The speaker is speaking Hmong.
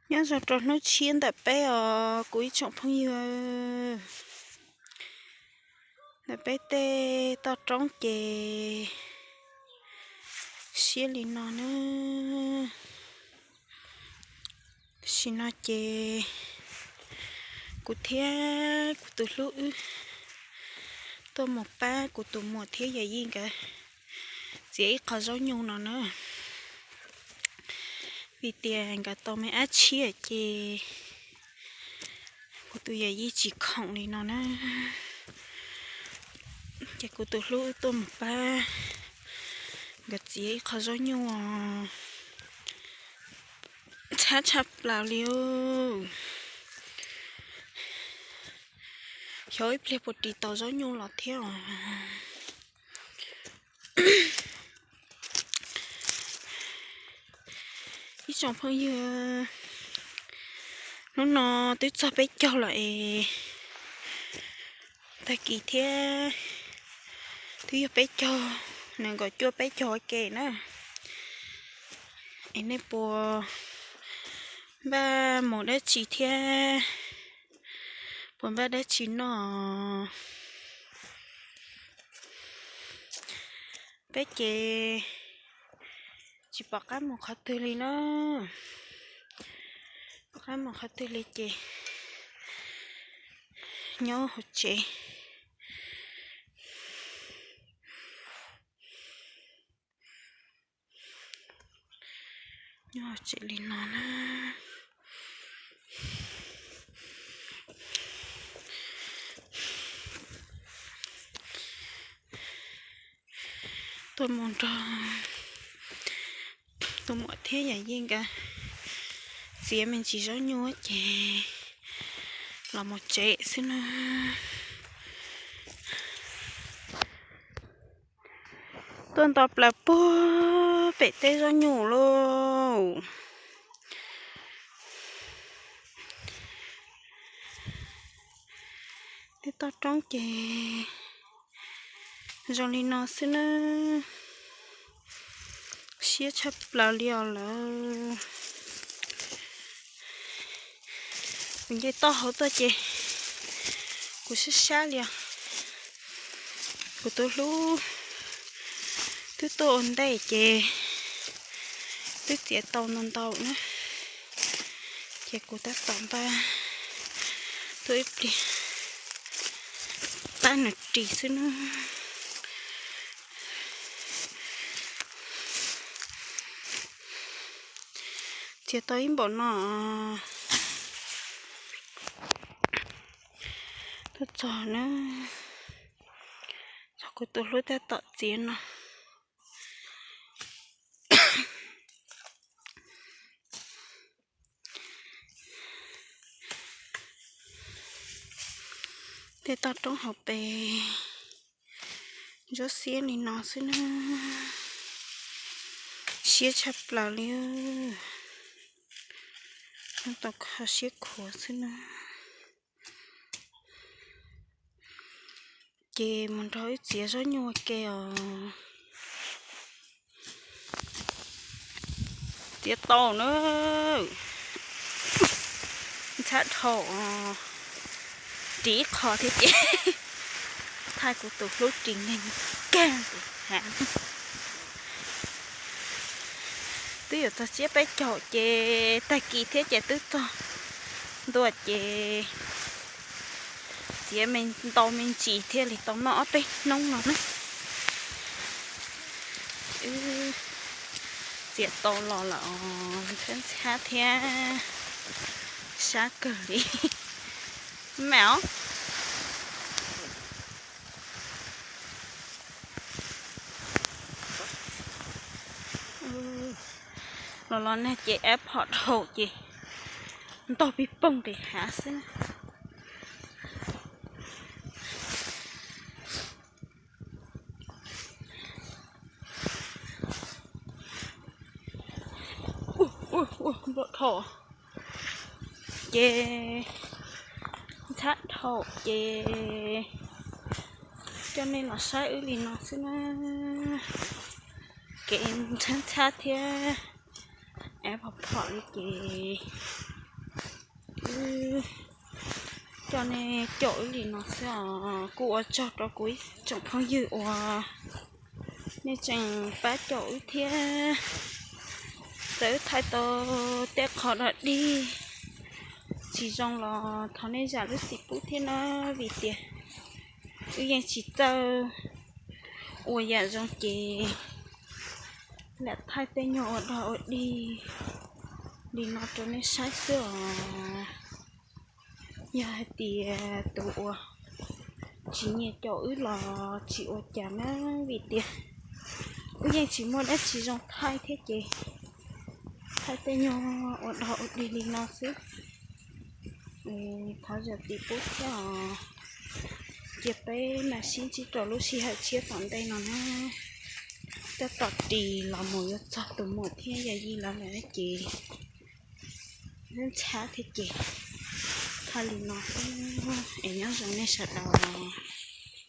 Nyob zoo rau hnub tshiab ntawm peb os kuv ib tsoom phooj ywg. Ntawm peb tej toj roob ces siab li no na. Tam sim no ces kuv thiab kuv tus hlub wb tuaj mus pab kuv tus muam thiab yawm yij nkawd txiav ib qho zaub nyuj no na. Vim tias nkawd tau me ab tshiab ces kuv tus yawm yij tsis khoom li no na. Ces kuv tus hlub wb tuaj mus pab nkawd txiav ib qho zaub nyuj os. Ntxhab tshaj plaws li. Xyov ib pliag puas ris tau zaub nyuj los thiab os. Ib tsoom phooj ywg, hnub no twb txog peb caug lawm es tag kis thiab twb yog peb caug, nees nkaum cuaj peb caug ua ke na. Es nej puas npaj mus dab tsi thiab puas npaj dab tsi noj? Peb ces tsis pom qab mus qhov twg li na. Pom qab mus qhov twg li ces nyob hauv tsev. Nyob hauv tsev li no na. Tuaj mus nrog tus muam thiab yawm yij nkawd txiav me ntsis zaub nyuj ces los mus tsev xwb na. Tuaj nto plaws puag pem tej zaub nyuj lauj. Tej toj roob ces zoo li no xwb na. Siab tshaj plaws li os lawm. Kuv nce toj hauv tuaj ces kuv sab sab li os. Kuv tus hlub twb tuaj ua ntej ces twb txiav tau ntau ntau na. Ces kuv tab tom npaj tuaj ib pliag pab nws ris xwb na. Txiav tau ib npaum no. Tuaj txog na, txog kuv tus hlub tab tom txiav no. Tej toj roob hauv pes ntsuab xiab li no xwb na. Siab tshaj plaws li. Tab tom kho siab khuav xwb na. Ces mus nrog wb txiav zaub nyuj ua ke os. Txiav tau na. Ntxhab dhau. Ris ib qho thiab ces thaij kuv tus hlub ris nkeeg kag ntawm hav. Twb yuav txog tsiab peb caug ces tag kis thiab ces twb txog ntua ces txiav me ntau me ntsis thiaj li tau noj ob peb hnub no na. Wb txiav tau los lawm, ntxhab ntxhab thiab sab kawg li. Mas os, los los nag ces ab phom dhau ces ntog pig poog nqis hav xwb. Ua ua npau dhau ces ntxhab dhau ces coj nej los saib wb li no xwb na. Kev ntxhab ntxhab thiab ab phom phom li ces wb coj nej caum wb li no xwb os. Kuj ua tsaug rau kuv ib tsoom phooj ywg uas nej tseem pab caum wb thiab. Txawm wb thaij tau tej qhov dog dig tsis zoo los thov nej zam lub txim pub thiab na, vim tias wb yeej tsis txawj ua yam zoo ces lam thaij tej nyuag ua dog ua dig li no rau nej saib xwb os. Yog hais tias tus uas tsis nyiam caum wb los tsis ua cas na, vim tias wb yeej tsis muaj dab tsi zoo thaij thiab ces thaij tej nyuag ua dog ua dig li no xwb. Thov zam txim pub thiab os. Cia peb mam sib ntsib rau lub sij hawm tshiab tom ntej no na. Tab tom ris los mus yuav txog tus muam thiab yawm yij lawv lawm ces ntxhab thiab ces thaij li no xwb es nyob zoo nej sawv daws.